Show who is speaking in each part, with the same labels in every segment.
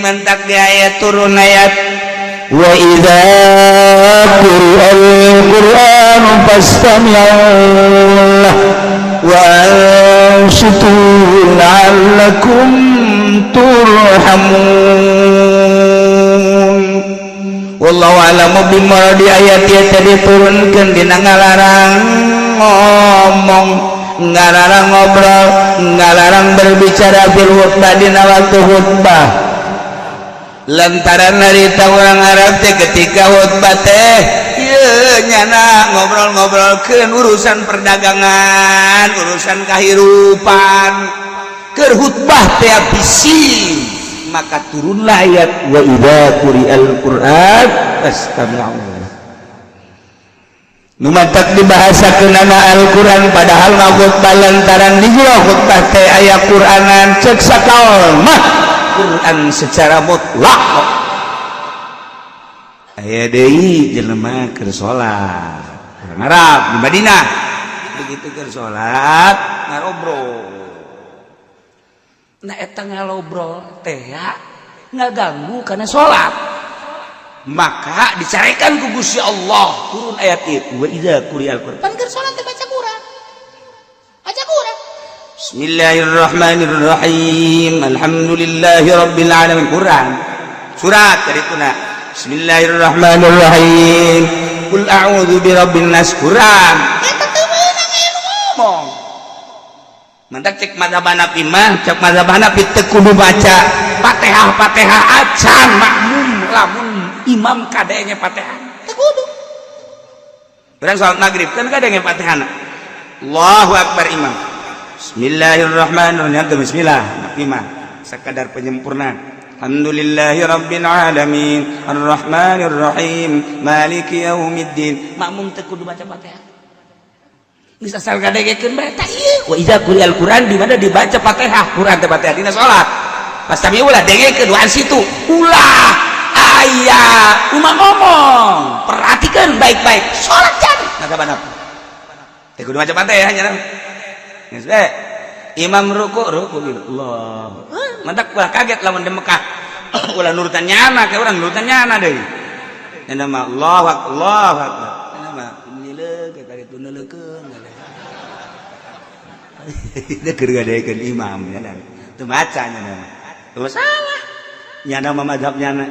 Speaker 1: Mentak di ayat turun ayat
Speaker 2: wa idza quri'al qur'anu fastami'u lahu wa ansitu la'allakum turhamun.
Speaker 1: Wallahu a'lamu bima di ayat ieu teh diturunkeun dina ngalarang ngomong, ngalarang ngobrol, ngalarang berbicara fil khutbah, dina waktu khutbah, lantaran harita orang Arab teh ketika khutbah teh ieu nyana ngobrol-ngobrolkeun urusan perdagangan, urusan kehidupan, keur khutbah teh bising. Maka turunlah ayat
Speaker 2: wa idza quri'al qur'an fastami'u.
Speaker 1: Nu matak dibahasakeunana Al-Qur'an, padahal mah khutbah, lantaran di jero khutbah teh aya Qur'anan. Cek sakaol mah Quran secara mutlak. Aya deui jelema keur salat, urang Arab di Madinah, begitu keur salat ngarobrol. Nah, eta ngalobrol teh ngaganggu karena salat, maka dicarekan ku Gusti Allah, turun ayat itu wa idza quri'al Qur'an. Pan keur salat teh baca Quran, baca Quran. Bismillahirrahmanirrahim, alhamdulillahi rabbil alamin, Quran surat dari tuna. Bismillahirrahmanirrahim, qul a'udzu birabbin nas, Quran. Eta teu meunang aya nu ngomong. Mantak cek mazhab Hanafi mah, cek mazhab Hanafi teu kudu baca Fatihah, Fatihah acan makmum lamun imam kadenge Fatihah teu kudu. Urang salat maghrib kan kadenge Fatihah. Allahu akbar imam. Bismillahirrahmanirrahim. Bismillah Hanafi mah sakadar penyempurnaan. Alhamdulillahi rabbil alamin arrahmanir rahim maliki yaumiddin. Makmum teu kudu baca Fatihah. Geus asal ngadengekeun bae tah ieu wa idza quri'al Qur'an, di mana dibaca Fatihah, Quran teh Fatihah dina salat. Pasti ulah dengekeun, wa ansitu, ulah aya umah ngomong, perhatikan baik-baik salat. Jadi mazhab Hanafi teh kudu maca Fatihah nya. Geus bae imam ruku, ruku gitu. Allah mantak ulah kaget lamun di Mekah ulah nurutan nyana, kayak urang nurutan nyana deui. Nya mah Allahu akbar, Allahu akbar. Nya mah nileuh ka kaditu neuleukeun. Itu keur ngadengekeun imam nya, teu maca nya teu salah. Nyana mah mazhab nyana.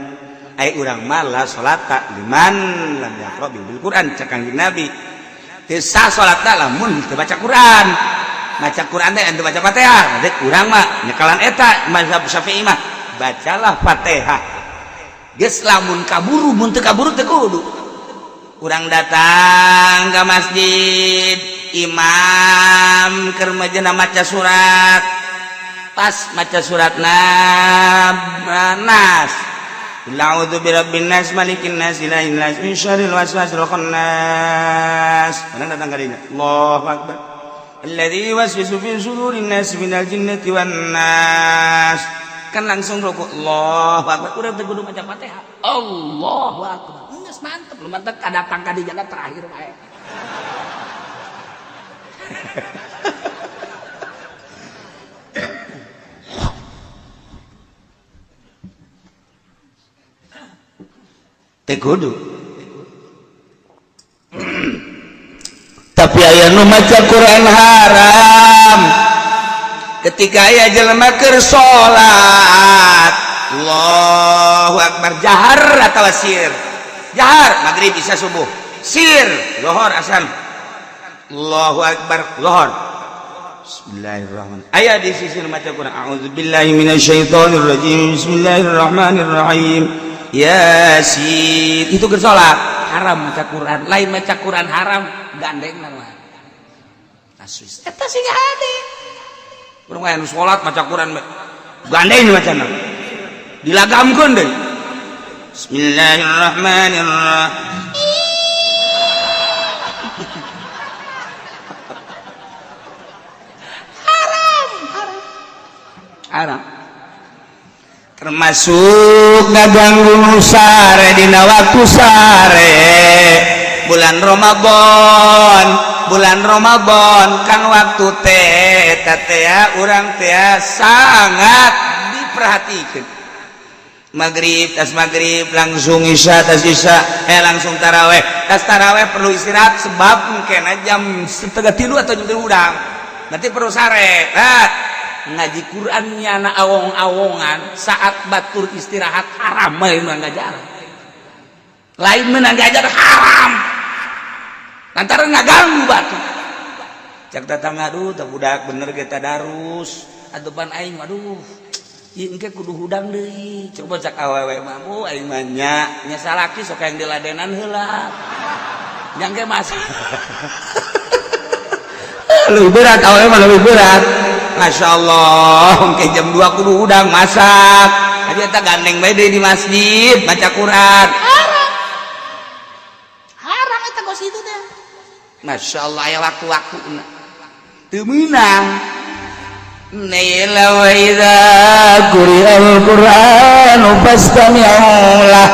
Speaker 1: Ai urang mah la salata liman lam yaqra bil Quran, cek Kanjeng Nabi. Teu sah salatna lamun teu baca Quran. Maca Quran teh teu baca Fatihah. Berarti urang mah nyekalan eta mazhab Syafi'i mah bacalah Fatihah. Geus lamun kaburu, mun teu kaburu teu kudu. Urang datang ke masjid, imam keur majena maca surat, pas maca surat Nas, A'udzu birabbin nas, malikin nas, ilahin nas, min syarril waswasil khannas. Mana datang kadinya? Allahu akbar. Alladzi yuwaswisu fi sudurin nas minal jinnati wan nas. Kan langsung ruku. Allahu akbar. Urang teu kudu maca Fatihah. Allahu akbar. Geus mantep, lu mantep kadatang ka dinya terakhir bae. Teu kudu. Tapi aya nu maca Quran haram ketika aya jelema keur salat, Allahu akbar, jahar atawa sir? Jahar maghrib, isya, subuh. Sir lohor, asar. Allahu akbar lohor. Bismillahirrahmanirrahim. Aya di sisi nu maca Quran, a'udzubillahi minasyaitonir rajim, bismillahirrahmanirrahim, Yasin. Itu keur salat haram maca Quran. Lain maca Quran haram, gandeng mah taswis eta sing hade. Urang aya nu salat maca Quran gandeng, macana dilagamkeun deui, bismillahirrahmanirrahim. Haram, haram, haram. Termasuk ngaganggu nu sare dina waktu sare bulan Ramadan. Bulan Ramadan kan waktu teh eta teh urang teh sangat diperhatikan. Maghrib, tas maghrib langsung isya, tas isya langsung taraweh, tas taraweh perlu istirahat sebab mungkin jam 2.30 atau jam 3 udang, nanti perlu sare. Nah, ngaji Quran nyana awong-awongan saat batur istirahat haram. Lain menang ngajar, lain menang ngajar, haram lantaran ngaganggu batur. Cak tetangga, "Aduh, tak budak bener kita darus atupan aing, aduh, ieu engke kudu hudang deui." Coba cak awewe mah, "Bu, aing mah nya nya salaki sok yang diladenan heula." Nya engke mas lebih berat, awewe mah lebih berat. Masya Allah, engke jam 2 kudu hudang masak aja, eta gandeng bae deui di masjid baca Quran.
Speaker 3: Haram, haram eta kos itu teh.
Speaker 1: Masya Allah, aya waktu-waktu teu meunang. Naila wa idza quri'al Qur'anu fastami'u lah.